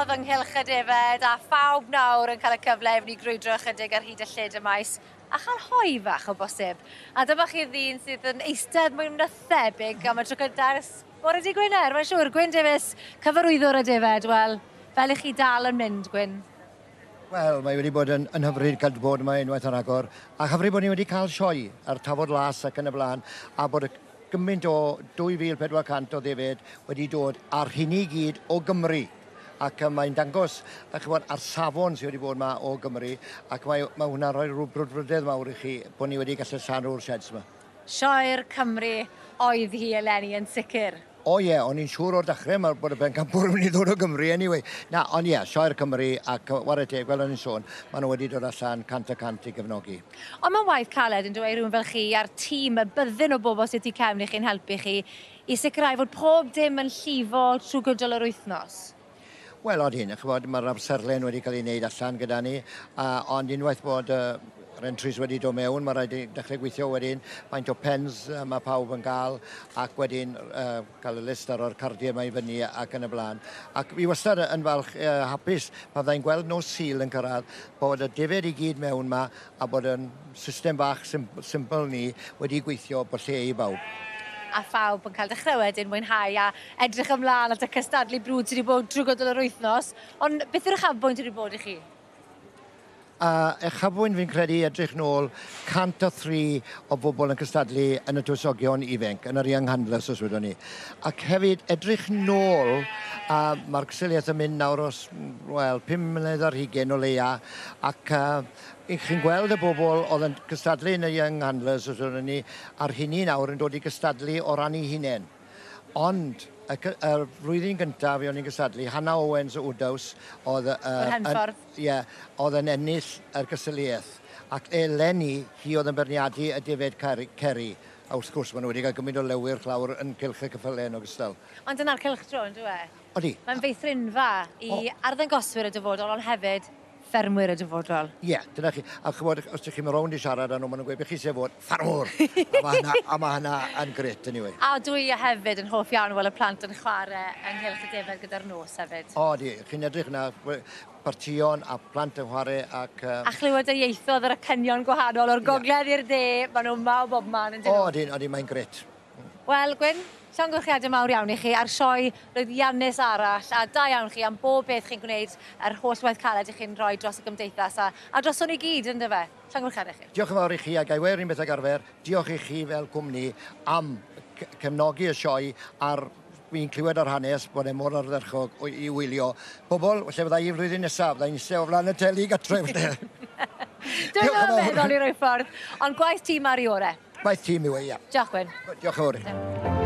Ynghylch y defaid a phawb nawr yn cael y cyfle i fynd i grwydro ychydig ar hyd y lled y maes a chael hoe fach o bosib. A dyma chi ddyn sydd yn eistedd mwy na thebyg am y tro cyntaf ers bore dydd Gwener, mae'n siŵr. Gwyn Davies, cyfarwyddwr y defaid, wel, fel i chi dal yn mynd, Gwyn? Wel, mae wedi bod yn, yn hyfryd cael bod yma unwaith yn rhagor, a hyfryd bod ni wedi cael sioe ar Tafod Las ac yn y blaen, a bod y gymaint o 2,400 o ddefed wedi dod, a'r rheini i gyd o Gymru. Ac mae'n dangos, a chybod, ar safon sydd wedi bod yma o Gymru, ac mae, mae hwnna'n rhoi rhyw brwdfrydedd mawr i chi bod ni wedi gallu llanw'r sheds yma. Sioe'r Cymru oedd hi eleni yn sicr. O ie, o'n i'n siŵr o'r dechrau ma' bod y bencampwr yn mynd i ddod o Gymru anyway. Na, ond ie, sioe'r Cymru ac ware teg, fel o'n i'n sôn, maen nhw wedi dod allan 100% i gefnogi. Ond mae'n waith caled yn dyw e i rywun fel chi a'r tîm, y byddin o bobl sydd tu cefn i chi'n helpu chi i sicrhau fod pob dim yn llifo trwy gydol yr wythnos. Wel, odyn, ch'mod, ma'r amserlen wedi cael ei wneud allan gyda ni, a, ond unwaith bod y yr entries wedi dod mewn, mae rhaid i dechrau gweithio wedyn, faint o pens uh, mae pawb yn gael, ac wedyn uh, cael y list ar o'r cardiau yma i fyny ac yn y blaen. Ac fi wastad yn falch, uh, hapus, pan fyddai'n gweld nos Sul yn cyrraedd, bod y defaid i gyd mewn ma, a bod yn system bach syml ni wedi gweithio bod lle i bawb. A phawb yn cael dechrau wedyn mwynhau a edrych ymlaen at y cystadlu brwd sydd wedi bod drwy gydol yr wythnos. Ond beth yw'r uchafbwynt wedi bod i chi? A uchafbwynt fi'n credu edrych nôl 103 o bobl yn cystadlu yn y tywysogion ifanc, yn yr Young Handlers os wedwn ni. Ac hefyd edrych nôl, a mae'r cystadleuaeth yn mynd nawr os, wel, 5 mlynedd ar hugain o leia, ac uh, Y'ch chi'n gweld y bobl oedd yn cystadlu yn y Young Handlers os ydyn ni, a'r rheini nawr yn dod i gystadlu o ran eu hunain. Ond y, y flwyddyn gyntaf i o'n i'n cystadlu, Hannah Owens o Woodhouse oedd... O'r Henffordd. Ie, oedd yn ennill yr gystadleuaeth. Ac eleni, hi oedd yn beirniadu y defaid Kerry. A wrth gwrs, maen nhw wedi cael gymaint o lewyrch lawr yn cylch y ceffylau yn ogystal. Ond dyna'r cylchdro, yn dyw e? Odi. Mae'n feithrinfa i arddangoswyr y dyfodol, ond hefyd ffermwyr y dyfodol. Ie, dyna chi. A ch'mod, os ydych chi'n mynd rownd i siarad â nhw, maen nhw'n gweud, beth chi eisiau fod? Ffarmwr! a mae hynna, a ma hynna yn grêt, anyway. A dwi hefyd yn hoff iawn o weld y plant yn chwarae ynghylch y defaid gyda'r nos hefyd. O, di. Chi'n edrych yna, partïon a plant yn chwarae ac... A chlywed y ieithoedd yr acenion gwahanol o'r gogledd i'r de, maen nhw yma o bobman, yn dyn nhw? O, odi, odi, mae'n grêt. Wel, Gwyn, llongyfarchiadau mawr iawn i chi ar sioe lwyddiannus arall, a da iawn chi am bob beth chi'n gwneud, yr holl waith caled i chi'n rhoi dros y gymdeithas a, a droson ni gyd, yndyfe? Llongyfarchiadau chi. Diolch yn fawr i chi, a ga i weud yr un peth ag arfer, diolch i chi fel cwmni am cefnogi y sioe a'r fi'n clywed o'r hanes bod e mor ardderchog i wylio pobl, lle fydda i flwyddyn nesaf, fydda i'n eistedd o flaen y teli gatre. Dwi'n meddwl i roi ffordd, ond gwaith tîm ar ei orau. Gwaith tîm yw e, ia. Diolch, Gwyn. Diolch yn fawr.